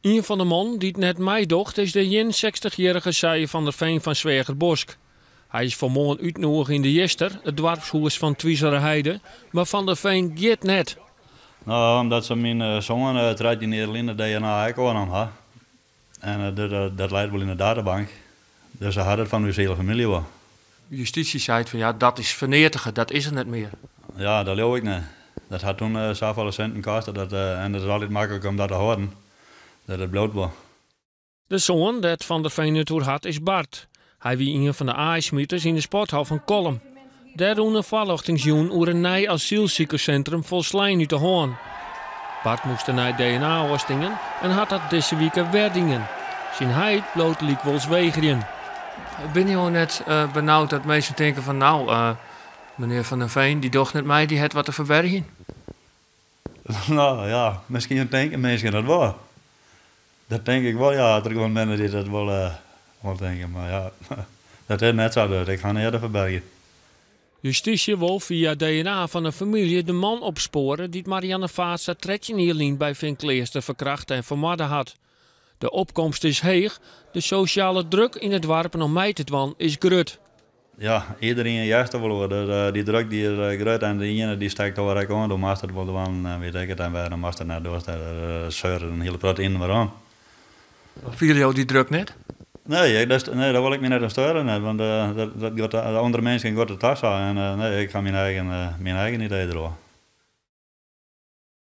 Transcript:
Ien fan de mannen dy't net meidocht is de 61-jierrige Sije van der Veen fan Sweagerbosk. Hy is foar moarn útnûge yn de Jister, it doarpshûs fan Twizelerheide, mar Van der Veen giet net. No, omdat se myn soan 13 jier lyn de DNA ek oannommen ha. En dat leit wol yn de databank. Dus se ha it fan ús hiele famylje wol. Justysje seit fan ja, dat is ferneatige, dat is der net mear. Ja, dat leau ik net. Dat hat toen safolle sinten koste dat, en it is altyd maklik om dat te hâlden. Dat it bliuwt wol. De soan dêr't Van der Veen it oer hat is Bart. Hy wie ien fan de aaismiters yn de sporthal fan Kollum. Dêr rûn in foarljochtingsjûn oer in nij asylsikerssintrum folslein út de hân. Bart moast dêrnei DNA ôfstean en hat dat dizze wike wer dien. Syn heit bliuwt lykwols wegerjen. Binne jo net benaud dat minsken tinke fan no, menear Van der Veen dy docht net mei, dy hat wat te ferbergjen? No ja, miskien tinke minsken dat wol. Dat tink ik wol, ja, dat der gewoan binne dy't dat wol, wol tinke. Mar ja, dat is net sa, dus ik ha neat te ferbergjen. Justysje wol fia DNA fan de famylje de man opspoare dy't Marianne Vaatstra 13 jier lyn by Feankleaster ferkrachte en fermoarde hat. De opkomst is heech, de sosjale druk yn de doarpen om mei te dwaan is grut. Ja, iderien heart der wol oer. Dus dy druk dy is grut en de iene dy stekt der ek oan. Do moatst it wol dwaan en wit ik it en wêrom moatst it net dochst. Der seurt in hiele protte yn inoar oan. Fiele jo dy druk net? Nee, nee, dêr wol ik my net oan steure net, want dat, dat giet, de oare minsken giet it ta sa en nee, ik ha myn eigen idee deroer.